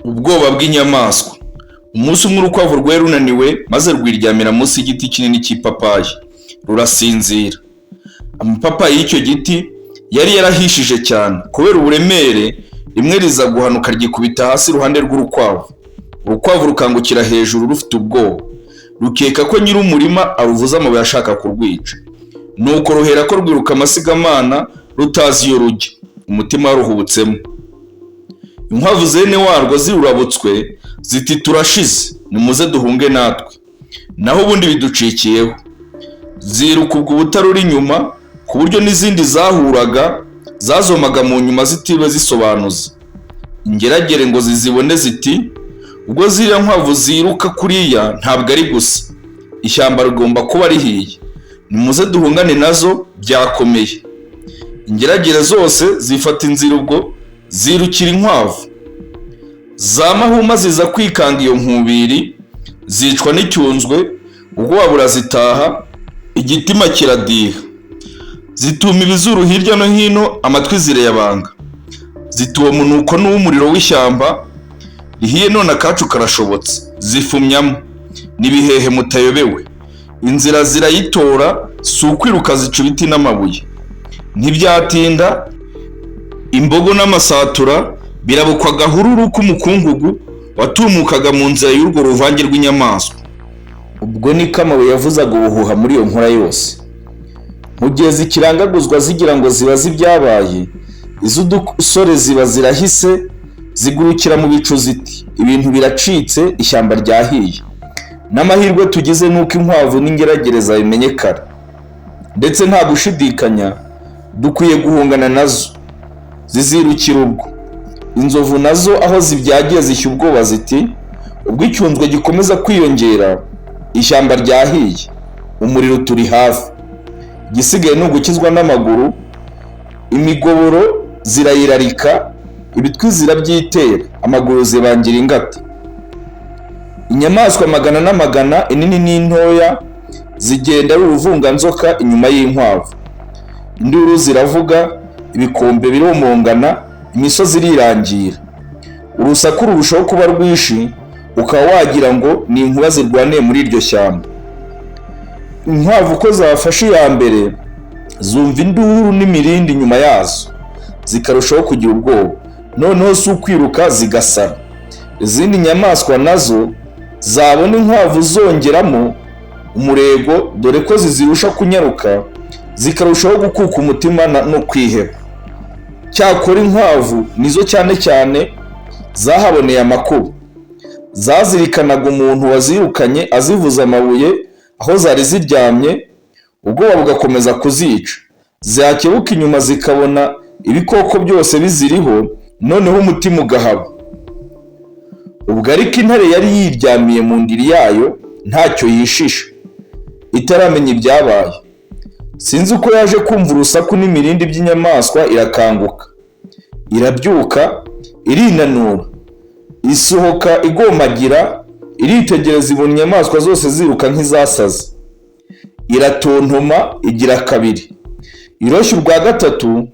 Ubwoba bw'inyamaswa. Umunsi umwe urukwavu rwari runaniwe maze rwiryamira munsi y'igiti kinini cy'ipapayi, rurasinzira. Amapapayi y'icyo giti yari yarahishije cyane kubera uburemere, rimwe riza guhanuka ryikubita hasi iruhande rw'urukwavu. Urukwavu rukangukira hejuru rufite ubwoba, rukeka ko nyir'umurima aruvuza amabuye ashaka kurwica. Nuko ruherako rwiruka amasigamana rutazi iyo rujya, umutima waruhubutsemo. Inkwavu zene warwo zirurabutswe ziti: "Turashize, nimuze duhunge natwe, naho ubundi biducikiyeho." Ziruka ubwo ubutarura inyuma, ku buryo n'izindi zahuraga zazomaga mu nyuma zitiriwe zisobanuza. Ingeragere ngo zizibone ziti: "Ubwo ziriya nkwavu ziruka kuriya ntabwo ari gusa, ishyamba rigomba kuba rihiye, nimuze duhungane nazo byakomeye." Ingeragere zose zifata inzira ubwo zirukira inkwavu. Za mahuma ziza kwikanga iyo nkubiri, zicwa n'icyunzwe, ubwoba burazitaha, igitima kiradiha. Zituma ibizuru hirya no hino, amatwi zirayabanga. Ziti: "Uwo munuko ni uw'umuriro w'ishyamba rihiye, none akacu karashobotse." Zifumyamo n'ibihehe mutayobewe. Inzira zirayitora, si ukwiruka zica ibiti n'amabuye. Ntibyatinda, imbogo n'amasatura birabukwa agahururu k'umukungugu watumukaga mu nzira y'urwo ruvange rw'inyamaswa. Ubwo niko amabuye yavuzaga ubuhuha muri iyo nkora yose. Mu gihe zikirangaguzwa zigira ngo zibaze ibyabaye, iz'udusore ziba zirahise zigurukira mu bicu ziti: "Ibintu biracitse, ishyamba ryahiye. N'amahirwe tugize nuko inkwavu n'ingeragere zabimenye kare. Ndetse nta gushidikanya dukwiye guhungana nazo." Zizirukira ubwo. Inzovu nazo aho zibyagiye zishya ubwoba ziti: "Ubwo icyunzwe gikomeza kwiyongera, ishyamba ryahiye, umuriro turi hafi, igisigaye ni ugukizwa n'amaguru." Imigoboro zirayirarika, ibitwi zirabyitera, amaguru zibangira ingata. Inyamaswa magana n'amagana, inini n'intoya, zigenda ari uruvunganzoka inyuma y'inkwavu. Induru ziravuga, ibikombe biromongana, imisozi irirangira. Urusaku rurushaho kuba rwinshi, ukaba wagira ngo ni inkuba zirwaniye muri iryo shyamba. Inkwavu uko zafashe iya mbere, zumva induru n'imirindi inyuma yazo, zikarushaho kugira ubwoba. Noneho si ukwiruka, zigasara. Izindi nyamaswa nazo zabona inkwavu zongeramo umurego, dore ko zizirusha kunyaruka, zikarushaho gukuka umutima no kwiheba. Cyakora inkwavu nizo cyane cyane zahaboneye amakuba. Zazirikanaga umuntu wazirukanye azivuza amabuye aho zari ziryamye, ubwoba bugakomeza kuzica. Zakebuka inyuma zikabona ibikoko byose biziriho, noneho umutima ugahaba. Ubwo ariko intare yari yiryamiye mu ndiri yayo ntacyo yishisha, itaramenya ibyabaye. Sinzi uko yaje kumva urusaku n'imirindi by'inyamaswa, irakanguka, irabyuka, irinanura, isohoka igomagira, iritegereza, ibona inyamaswa zose ziruka nk'izasaze. Iratontoma igira kabiri, iroshya urwa gatatu,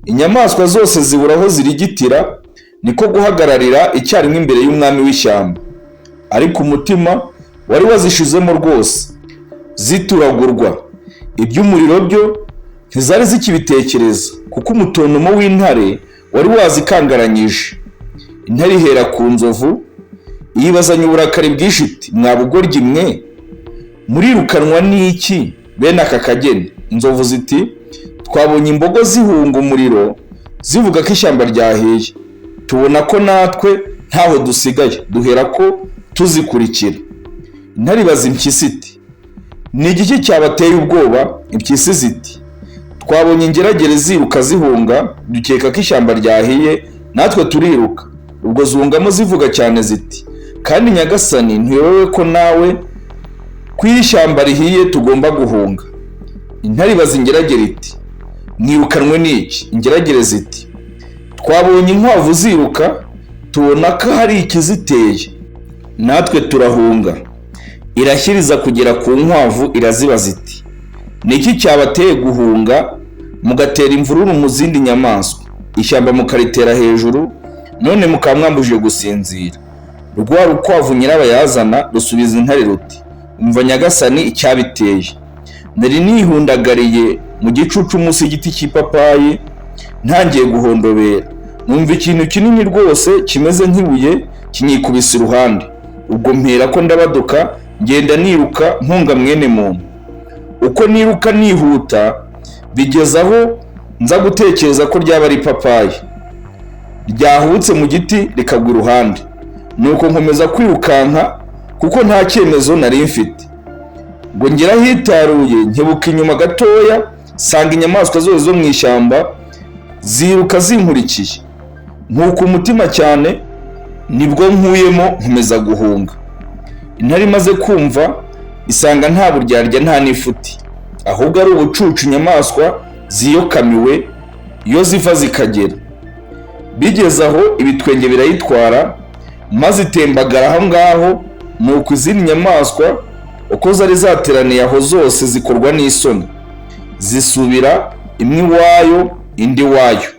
inyamaswa zose zibura aho zirigitira, niko guhagararira icyarimwe imbere y'umwami w'ishyamba. Ariko umutima wari wazishizemo rwose, zituragurwa. Iby'umuriro byo ntizari zikibitekereza, kuko umutontomo w'intare wari wazikangaranyije. Intare ihera ku nzovu, yibazanya uburakari bwinshi iti: "Mwa bugoryi mwe, murirukanwa n'iki bene aka kageni?" Inzovu ziti: "Twabonye imbogo zihunga umuriro zivuga ko ishyamba ryahiye, tubona ko natwe ntaho dusigaye, duhera ko tuzikurikira." Intare ibaza impyisi iti: "Ni igiki cyabateye ubwoba?" Impyisi ziti: "Twabonye ingeragere ziruka zihunga, dukeka ko ishyamba ryahiye, natwe turiruka." Ubwo zungamo zivuga cyane ziti: "Kandi nyagasani, ntiyobewe ko nawe ko iyo ishyamba rihiye tugomba guhunga?" Intare ibaza ingeragere iti: "Mwirukanwe n'iki?" Ingeragere ziti: "Twabonye inkwavu ziruka, tubona ko hari ikiziteye, natwe turahunga." Irashyiriza kugera ku nkwavu, irazibaza iti: "Ni iki cyabateye guhunga, mugatera imvururu mu zindi nyamaswa, ishyamba mukaritera hejuru? None mukaba mwambujije gusinzira. Rwa rukwavu nyirabayazana rusubiza intare ruti: "Umva nyagasani icyabiteye. Nari nihundagariye mu gicucu munsi y'igiti cy'ipapayi, ntangiye guhondobera. Numva ikintu kinini rwose kimeze nk'ibuye kinyikubise iruhande. Ubwo mpera ko ndabaduka, ngenda niruka mpunga mwene muntu. Uko niruka nihuta, bigeze aho nza gutekereza ko ryaba ari ipapayi ryahubutse mu giti rikagwa iruhande. Nuko nkomeza kwirukanka kuko nta cyemezo nari mfite. Ngo ngere ahitaruye, nkebuka inyuma gatoya, nsanga inyamaswa zose zo mu ishyamba ziruka zinkurikiye. Nkuka umutima cyane, nibwo nkuyemo nkomeza guhunga." Intare imaze kumva, isanga nta buryarya nta n'ifuti, ahubwo ari ubucucu inyamaswa ziyokamiwe iyo ziva zikagera. Bigeze aho ibitwenge birayitwara, maze itembagara aho ngaho. Nuko izindi nyamaswa uko zari zateraniye aho zose zikorwa n'isoni, zisubira imwe iwayo, indi iwayo.